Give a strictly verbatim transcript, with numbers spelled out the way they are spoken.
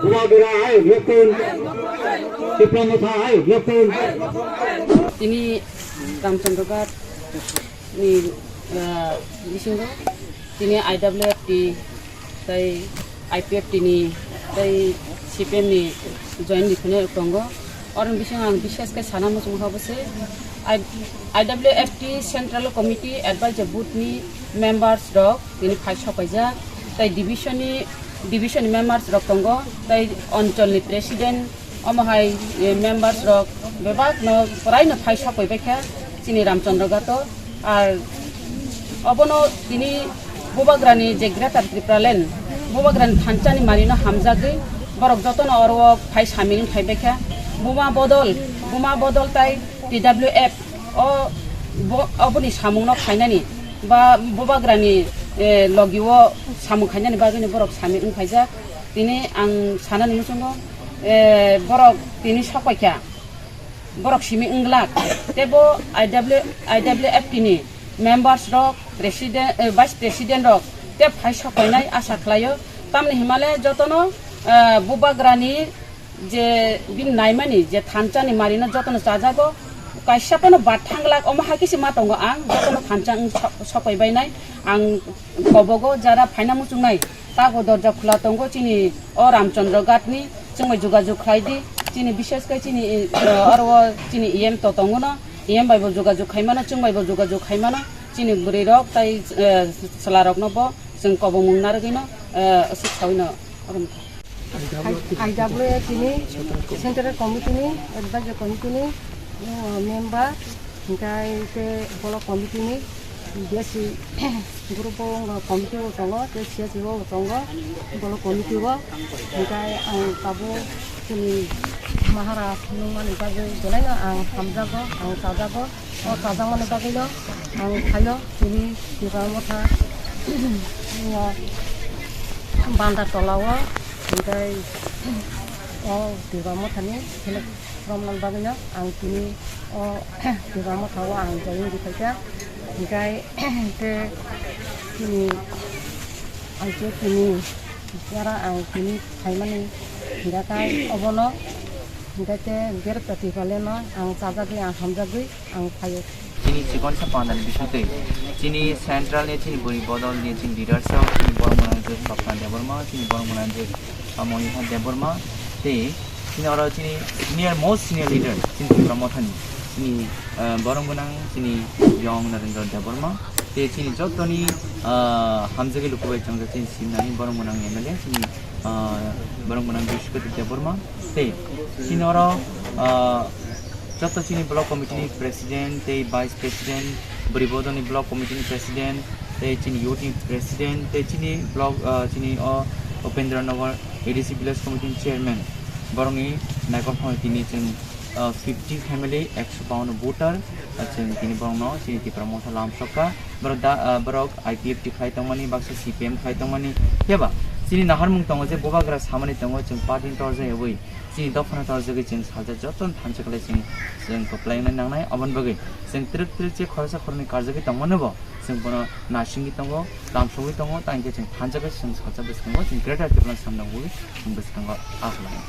Bubagra hai lokun, Tipra Motha hai lokun. Tini Ramchandra Ghat ni, ah, bisingo tini I W F T tei I P F T ni tei C P M ni join ni kheno tongo. Oroni bisingo ang bishes khe sana muchung kha bo se I-, I W F T Central Committee Advisory Board ni members rok tini phai sopaijak, tei division ni, division ni members rok tongo, tei onchol ni president, omo hai, eh, members rok bebak no prai no phai sopai bai kha chini Ramchandra Ghat o. Ar obono tini Bubagrani je Greater Tripura Land, Bubagrani thansa ni mari no hamjagwi borok jotono oro o phai samil wng phai bai kha. Buma bodol, buma bodol tai T W F o bo-, oboni samung no khainani ba Bubagrani, eh, logi o samung khainani bagwi no borok samil wng phaijak. Tini ang sanani muchungo, eh, borok tini sopaikha, borok simi wng glak, tei bo I W, I W F T ni members rok, president, eh, vice president rok tei phai sopainai asa khlaio. Tamni himale jotono, eh, Bubagrani je bini naimani je thansa ni mari no jotono chajago, kaisa phano bad thang glak, omo hai khe se ma tongo ang, jotono thansa wng so-, sopai bainai ang kobogo, jara phaina muchungnai. Tago dorja khula tongo chini o Ramchandra Ghat ni, chwng bai jogajog khlai di. Chini bishes khe chini, eh, oro o chini E M to tongo no, E M bai bo jogajog khai mano, chwng bai bo jogajog khai mano. Chini bwrwi rok tai, eh, chwla rok no bo chwng kobongmung narwgwi no, eh, aswk saui no. I W F T ni Central Committee ni Advisory Committee ni, uh, member, hingkai te Block Committee ni B S C group o wngkha committee o tongo, tei C S C o tongo, Block Committee o. Hingkai ang tabuk chini Maharaj nungmani bagwi belai no ang hamjago, ang chajago. O chajakmani bagwino ang phaio tini Tipra Motha, o Bandar Tola o, hingkai o Tipra Mothani selek romnani bagwino ang tini o Tipra Motha o ang join rwphaikha. Hingkai te tini, ang khe tini jara ang tini phaimani hingkha obono, hingkha te Greater Tipraland no ang chajagwi, ang hamjagwi ang phaio. Chini chikonsa pandani bisingtwi chini central ni chini bwrwi bodol ni chini leaders rok, chini borok mwnang je Swapna Debbarma, chini borok mwnang je Monika Debbarma, tei chini oro chini senior most senior leader chini Tipra Mothani, chini, ah, borok mwnang chini Yong Narendra Debbarma, tei chini jotoni, ah, hamjagwi luku bai chongjak chini simnani borok mwnang M L A chini, ah, borok mwnang Brishaspati Debbarma, tei chini oro, ah, joto chini block committee ni president tei vice president, bwrwi bodol ni block committee ni president, tei chini youth ni president, tei chini block, ah, chini o Upendra Nagar A D C village committee ni chairman, borokni naikolphang tini chwng, ah, fifty family, ekso bawanno voter, ah, chwng tini borokno chini Tipra Motha lamsokha. Borok da, ah, borok I P F T khlai tongmani, baksa C P M khlai tongmani, phiya ba chini naharmung tongo je bubagra samani tongo, chwng party ni torjak yawi, chini dophano torjagwi chwng sajak jotono thansa khlai chwng, chwng kwplai wngnai nangnai. Aboni bagwi chwng twrwk twrwk je khoroksa khoroknwi karjagwi tongmano bo chwng bono nasingwi tongo, lamsogwi tongo, tei hwnkhe chwng thansa khe chwng sajak bwskango chwng Greater Tipraland samna ugwi chwng bwskango aklai.